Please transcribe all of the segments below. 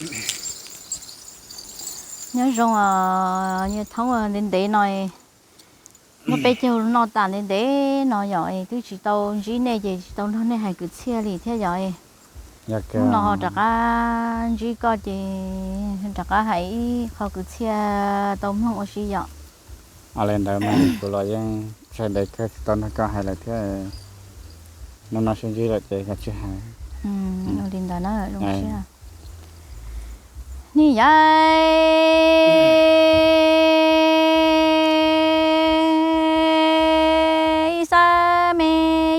Nyob zoo, nyias thoob ntev ntev no, muab peb caug noj tas ntev ntev no yom, twb tsis tau ntsib nej ces tsis tau nrog nej hais kwv txhiaj li thiab yom. Hnub no ho rov qab ntsib koj ces rov qab hais ib qho kwv txhiaj tau mloog ua si yom. Li ntawd mas kuv los yeej tsis ntev kawg tsis tau nrog koj hais lawm thiab. Hnub no sib ntsib lawm ces koj tsis hais. Li ntawd na, zoo siab. Niam yais, ib xab me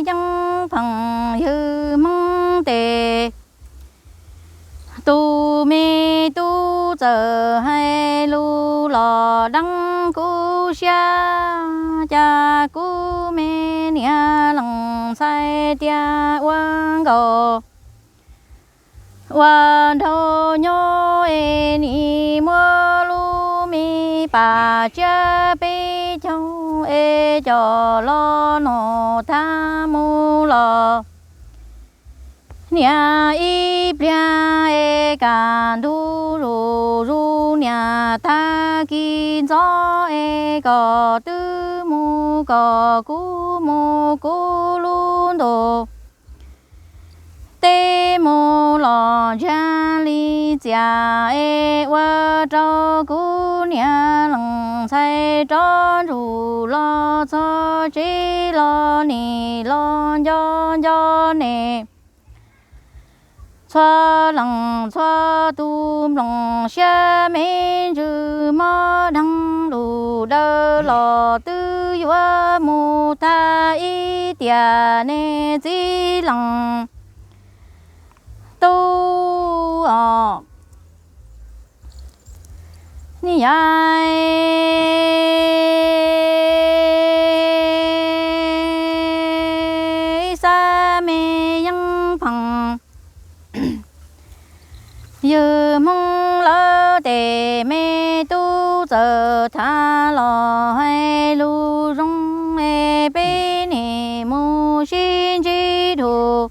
yeeb pheem ywg Hmoob tes, tus me tub txawm hais lus los deev kuv siab, cas kuv me niam lees ntxhais tias ua nkaus ua nrau nyob es nim muab lub me pam tsiab peb caug es coj los noj tas mus los. Niam ib pliag es kaj ntug zuj zus niam tag kis ntxov es kom twb mus kom kuv mus kuv lub ntuj teb mus los ntsiag li txias es ua rau kuv niam lees ntxhais rov ntsug los txog tsev los nim los nco nco ne. Txhua leej txhua tus nplooj siab me ntsws mob dheev lus dawb los twb yuav mus tag ib tiam ne txiv leej tub os. Niam yais, ib xab me yeeb pheem ywg Hmoob lawv tes, me tub txawm tham los hais lus zoo es peb nim mus sib ntsib dua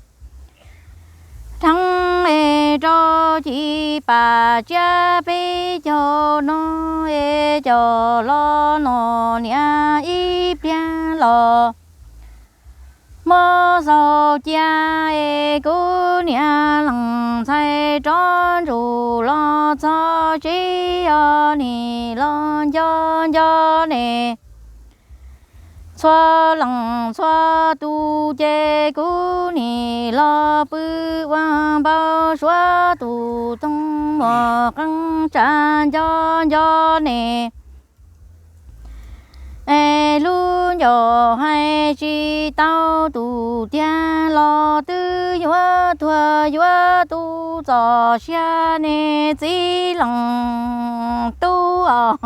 dheev es rau ci pam tsiab peb caug no es coj los noj niam ib pliag los muab xaus cia es kuv niam lees ntxhais rov ntsug los txog tsev os nim los nco nco ne. Txhua leej txhua tus ces kuv nim los pw ua npau suav tus toog muag qeej tsa nco nco ne. Es lub ncauj hais tsis tau tus tiag los twb yuav tuag yuav tu txoj sia ne txiv leej tub os.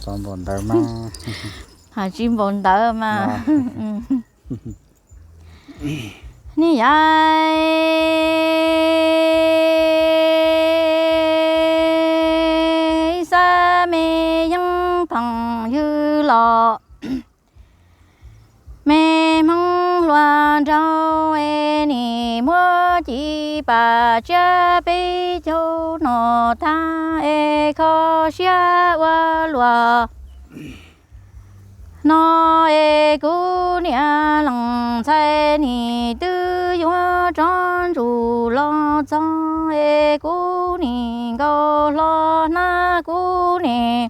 Tsis npaum ntawd mas. Niam yais, xab me yeeb pheem ywg los, me Hmoob hluas nraug es nim muab ci pam tsiab peb caug no tag es kho siab ua luaj no es kuv niam leej ntxhais nim twb yuav rov ntsug los txog es kuv nim nkaus hlo hnab kuv nim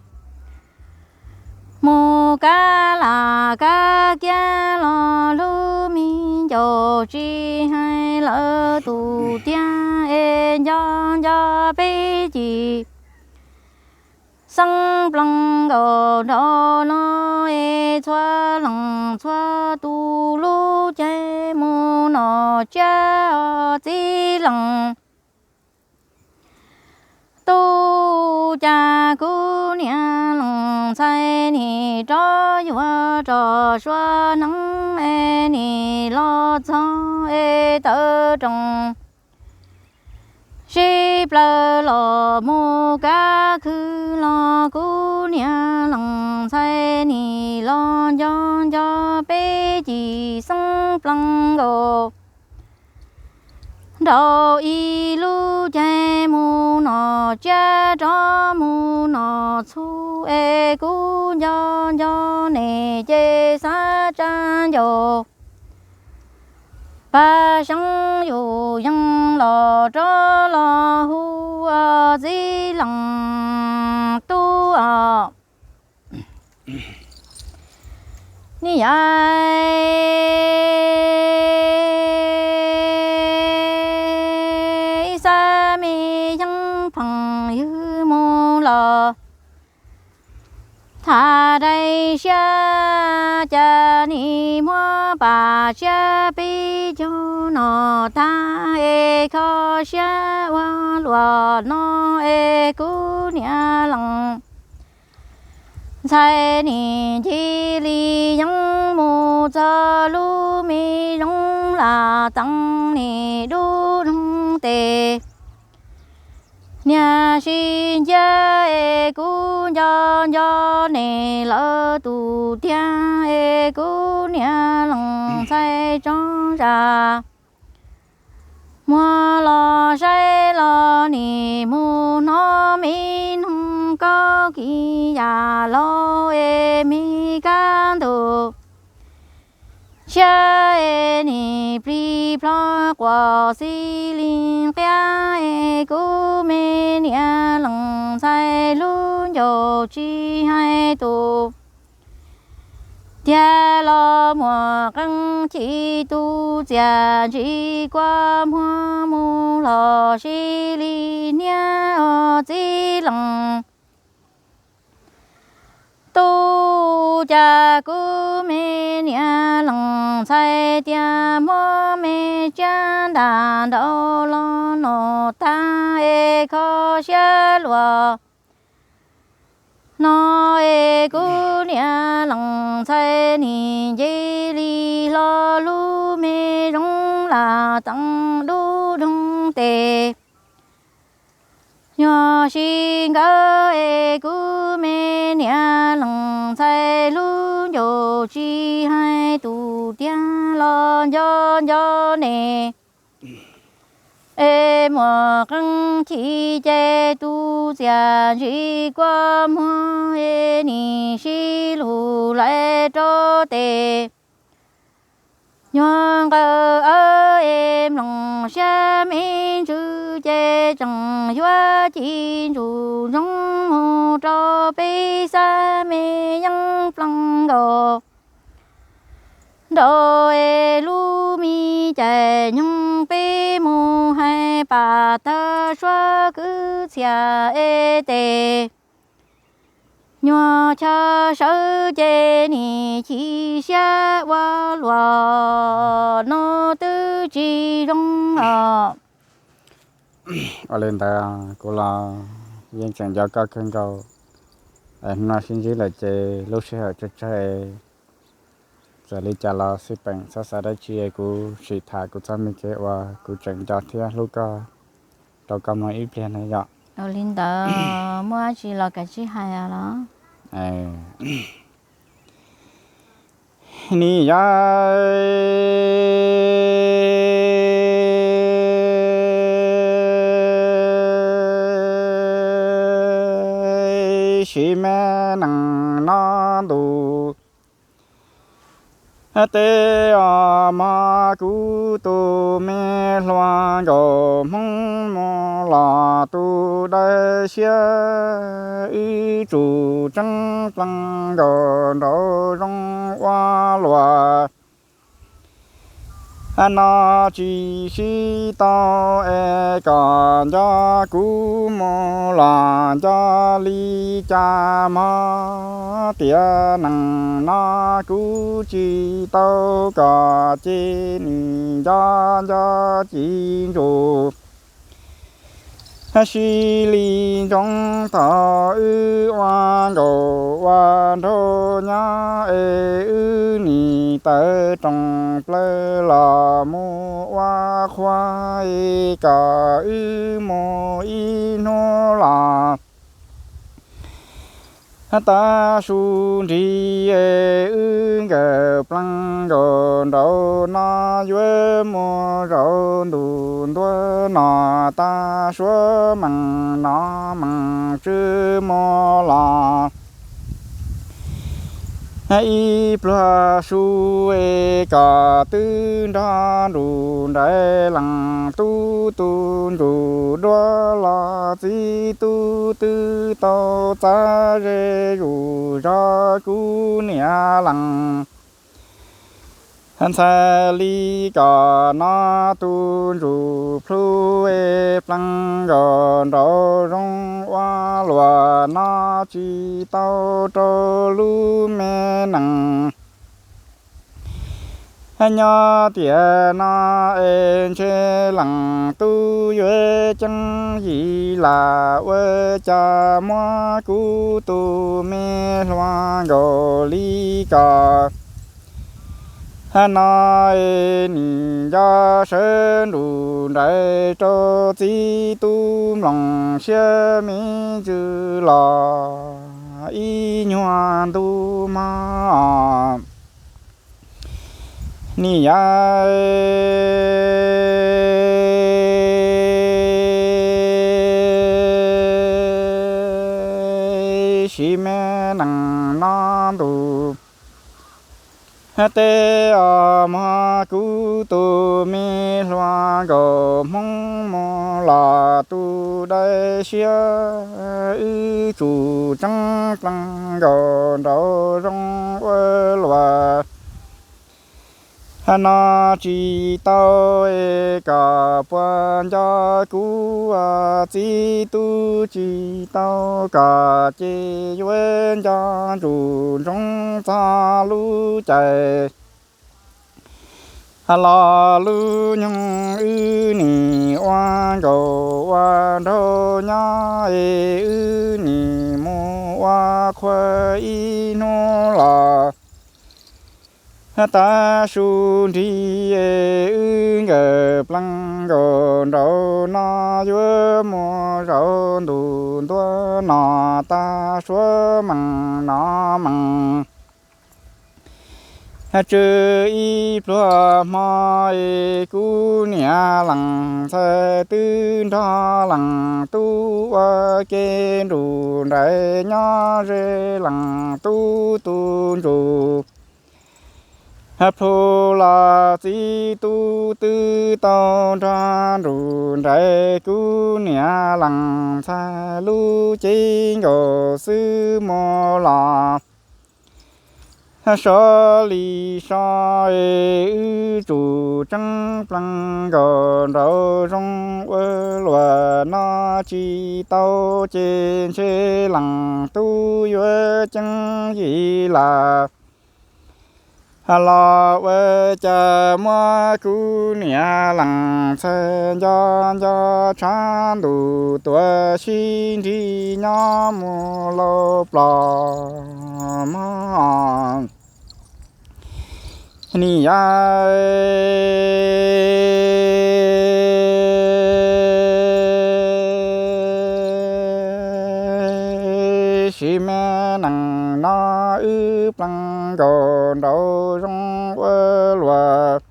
mus kav lam kav kiab los lub me ncaus tsis hais lawv tus tiag es nco nco peb ci xeeb plees nkaus nraum no es txhua leej txhua tus lub caij mus noj tsiab os txiv leej tub. Cas kuv niam leej ntxhais nim rov yuav rau sua hneev es nim los txog es tawm rooj sib plaws los mus kav khw los kuv niam leej ntxhais nim los nco nco peb ci xeeb plees nkaus nraum ib lub caij mus nom tsiab rov mus nom txhu es kuv nco nco niam ces xav tsa ncaus Paj Seeb yus yeej los rov los hu txiv Leej tub os. Ni yam ib xab me yeeb pheem ywg mus los tham dai siab cas nim muab pam tsiab pib caug no tag es kho siab ua luaj no es kuv niam Leej ntxhais nim ncig li yeeb mus txog lub me zoov lam teev nim dub doog tes. Niag sib nciab es kuv nco nco nim lawv tus tiag es kuv niam Leej ntxhais tsob zam muag los saib los nim mus hnov me noog kaub kis yam laus es me kab ntug tshiab es nim plig plho quas xib li qia es kuv me niam Leej ntxhais lub ncauj tsis hais tus tiag los muaj qee chim tus txiaj ntsim kua muag mus los sib li niag os txiv Leej tub. Cas kuv me niam Leej ntxhais tias muab me tsiab ntam nraud los no tag es kho siab luaj no es kuv niam Leej ntxhais nim nce li hlo lub me zoov lam teev dub doog tes. Yog sib nkawd es kuv me niam Leej ntxhais lub ncauj tsis hais tus tiag los nco nco nim es muaj qee chim ces tus txiaj ntsim kua muag es nim sib lug lais rau tes. Nyuag nqawd awb es mloog siab me ntsws ces tseem yuav ci ntsuj ntsoov mus rau peb xab me yeeb plees nkaus nraud es lub me cais nyoog peb mus hais pam tawg suab kwv txhiaj es tes. Nyuag chaw sawv ces nim chim siab ua luaj no twb tsis zoo os. Ua li ntawd kuv los yeej tseem nco koj kawg nkaus. Es hnub no sib ntsib lawm ces lub sij hawm tsawg tsawg, txawm li cas los xij peem txhob xav dab tsi, kuv sim tham kuv txoj me kev uas kuv tseem nco thiab hlub koj rau koj mloog ib pliag na yom. Ua li ntawd muaj dab tsi los kav tsij hais los. Ni yam sim me neej no ntu teb os, mas kuv tus me hluas nkaus Hmoob mus los tu dawb siab, wb tsum tseeb plees nkaus nraum zoov ua luaj no tsis sib tau es kom nco kuv mus los nco li cas mog, tiam neej no kuv tsis tau kom ces nim nco nco ci ntsuj sib li ntsoov thaum wb ua nkaus ua nraug nyob es wb nim tawv rooj plaws los mus ua qhua es kom wb mus ib hnub los Tav su nrig es wb nkawm plees nkaus nraud no, yuav mus zaum ntuj ntuag no, tav suab mees no mees tsw mus los. Ib pluag su es kom twb nrog nruj nraim leej tub tu ntsuj duab los, txiv tub twb tau txav ze zuj zog kuv niam leej ntxhais li kom no tu ntsuj plhu es plees nkaus nraud zoo ua luaj no tsis tau rau lub me nees. Nyob tiam no es ntshe leej tub yuav ceeb yim lam ua cas muab kuv tus me hluas nkaus li ko no es nim nco sawv nruj nraim rau txiv tub mloog siab me ntsws los ib nyuag ntu mog. Niam yau, sim me nees no ntuj teb os, muab kuv tus me hluas nkaus hmoob mus los tu dai siab, wb tsum tseeb plees nkaus nraud zoo ua luaj no tsis tau es kom puas nco kuv txiv tub tsis tau kom ces yuav nco ntsuj ntsoov txog lub caij los lub nyoog wb nim ua nkaus ua nraug nyob es wb nim mus ua qhua ib hnub los. Tav su nrig es wb nkawm plees nkaus nraud no yuav mus zaum ntuj ntuag no, tav suab mees no mees tsw ib pluag hmo es kuv niam leej ntxhais twb nrog leej tub ua ke nruj nraim nyob ze leej tub tu ntsuj plhu los, txiv tub twb tau nrog nruj nraim kuv niam leej ntxhais lub cev nkaus xwb mus los. Sov li so es wb tsum tseeb plees nkaus nraud zoo ua luaj no tsis tau ces ntshe leej tub yuav ceeb yim lam los ua cas muab kuv niam leej ntxhais nco nco tshav ntuj tuaj sib nrig nyob mus lauj plos mog. Niam yau, sim me nees no wb plees nkaus nraud zoo ua luaj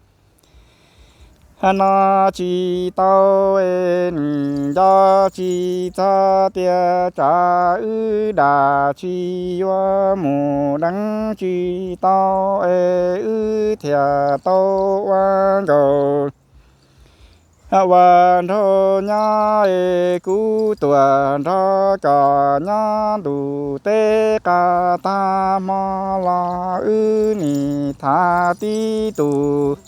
no tsis tau es nim nco tsis txog tias tsam wb dam tsis yuav mus deev tsis tau es wb thiaj tau ua nkaus ua nraug nyob es kuv tuaj nrog koj nyob ntuj teb qab tag hmo los wb nim tham tib tug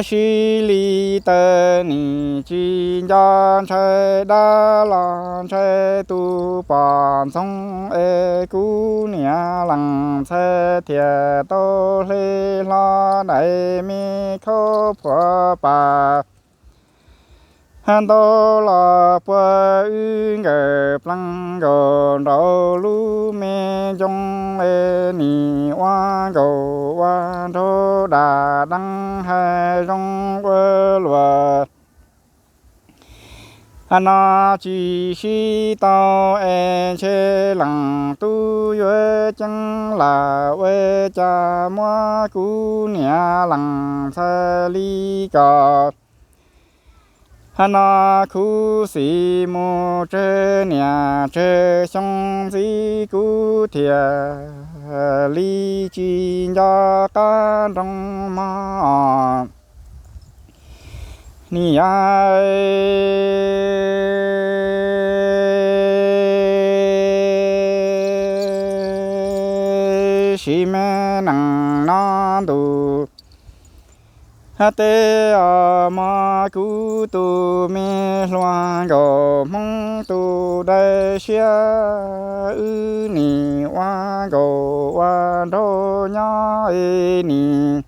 sib li tawm nim tsis nco ntshai dab los ntshai tus poj ntxoog es kuv niam leej ntxhais thiaj tau hle hlo daim me khaub phuam pas ntau los puag wb nkawm plees nkaus nraud lub me ncoo es nim ua nkaus ua nraug dam deev hais zoo ua luaj No tsis sib tau es ntshe leej tub yuav ceeb lam ua cas muab kuv niam lees ntxhais li ko. No khuv xim mus tsawg niam tsawg xyoo ntxiv kuv thiaj li tsis nco qab nroo mog. Niam yau, sim me neej no ntuj teb os, mog kuv tus me hluas nkauj Hmoob tus dawb siab, wb nim ua nkauj ua nraug nyob es nim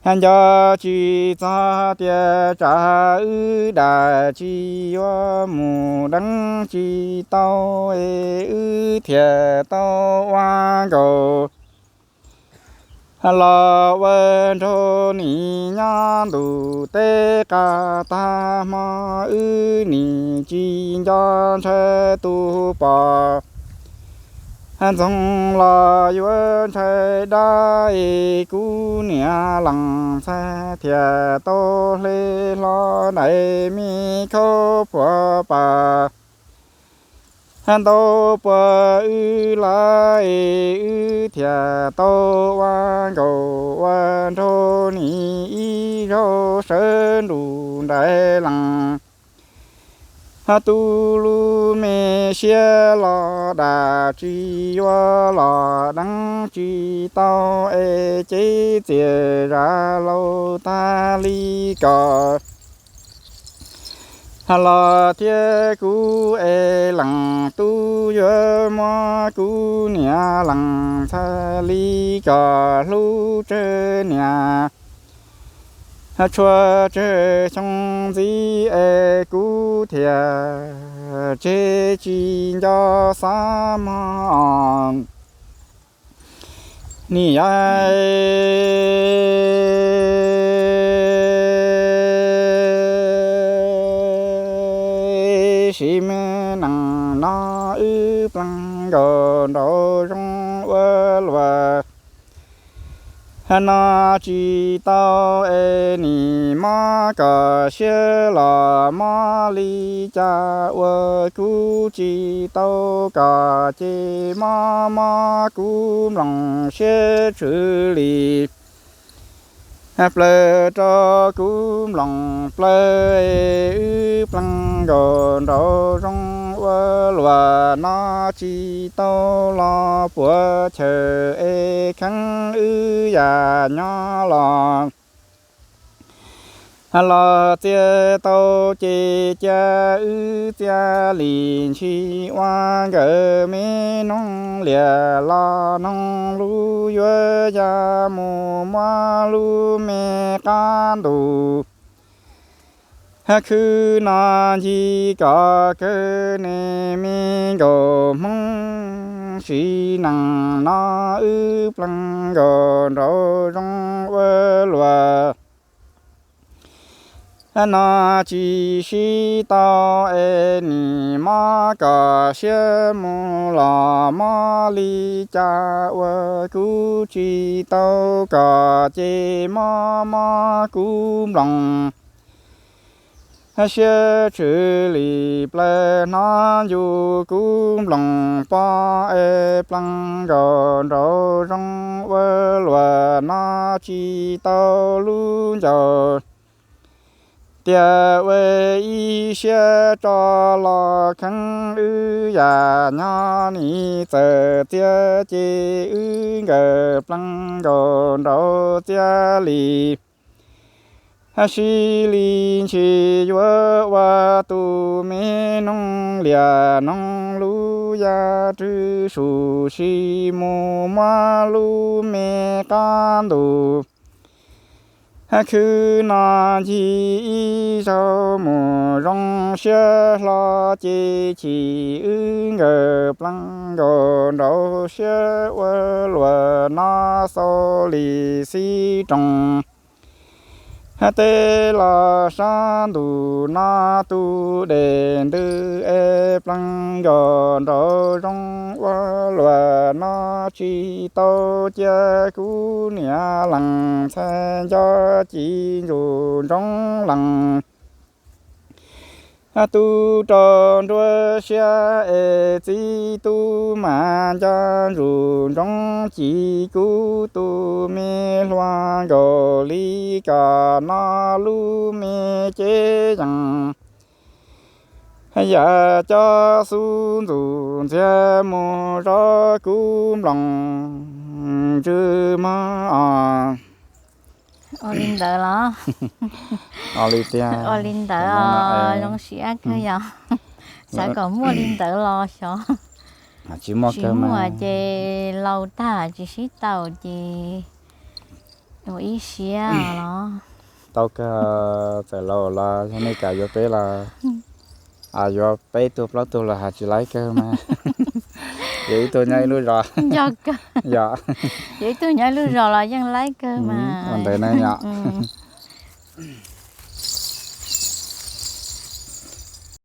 nco tsis txog tias tsam wb dam tsis yuav mus deev tsis tau es wb thiaj tau ua nkauj los ua nraug nim nyob ntuj teb qab tag hmo, wb nim tsis nco ntshai tus pom ntxoog los yuav ntshai dab es kuv niam lees ntxhais thiaj tau hle hlo daim me khaub phuam pas ntau puag wb lawm es wb thiaj tau ua nkauj ua nraug nim ib zaug sawv nrug nraim lees tus lub me siab los dam tsis yuav los deev tsis tau es cev txiaj zam laus tag li ko los thiab kuv es leej tub yuav muab kuv niam lees ntxhais li ko hlub tsawg niam tshua tsawg xyoo ntxiv es kuv thiaj tseg tsis nco xav mog. Niam yau, sim me neej no wb pleev nkauj nraug zoo ua luaj no tsis tau es nim mob kom siab los mob li cas ua kuv tsis tau kom ces mob mob kuv nplooj siab tshwm li plaws rau kuv nplooj plaws es wb pleev nkauj nraug zoo ua luaj no tsis tau los puas chaw es kheev wb yam nyob los los txia tau ces cia wb txia li ntshis ua nkawd me noog liam los noog lub yuav ya mus muab lub me qab ntuj khwb no ncig kom kawg ne me nkauj Hmoob sim neej no wb pleev nkauj nraug zoo ua luaj no tsis sib tau es nim mob kom siab mus los mob li cas ua kuv tsis tau kom ces mob mob kuv nplooj siab tshwm li plaws hnov ncu kuv nplooj pob es pleev nkauj nraug zoo ua luaj no tsis tau lub ncauj tias ua ib siab tso los kheev wb yam nyob nim txawm txia ces wb nkawd pleev nkauj nraug txia li sib li ntshis yuav ua tus me noog liam noog lub ya rwg sum sim mus muab lub me qab ntuj khwb no ncig ib zaug mus zoo siab hlo ces chim wb nkawd pleev nkauj nraug siab ua luaj no xau li xib rooj Tej los sab ntuj no tu dej ntws es plees nkaus nraum zoov ua luaj no tsis tau cia kuv niam lees ntxhais nco ci ntsuj ntsoov lees. Tub rog nruab siab es txiv tub mas nco ntsuj ntsoov ci kuv tus me hluas nkaus li koj no lub me cev yees. Yam cov xub ntxum ntxiag mus zov kuv nploos ntsws mog os. Ua li ntawd los? Ua li tiag. Ua li ntawd os, zoo siab kawg yom. Xav kom muaj li ntawd los xyov. Tsis muaj, tsis muaj ces laus tag tsis sib tau ces ua ib siab los. Tau kawg, txawm laus los yog nej kam yuav peb los, yuav peb tug plaub tug los hais tsis laib kawg mas. Yuav ib tug nyob ib lub zos. Yog, yuav ib tug nyob ib lub zos los yeej laib kawg mas. Ua ntawd na yom.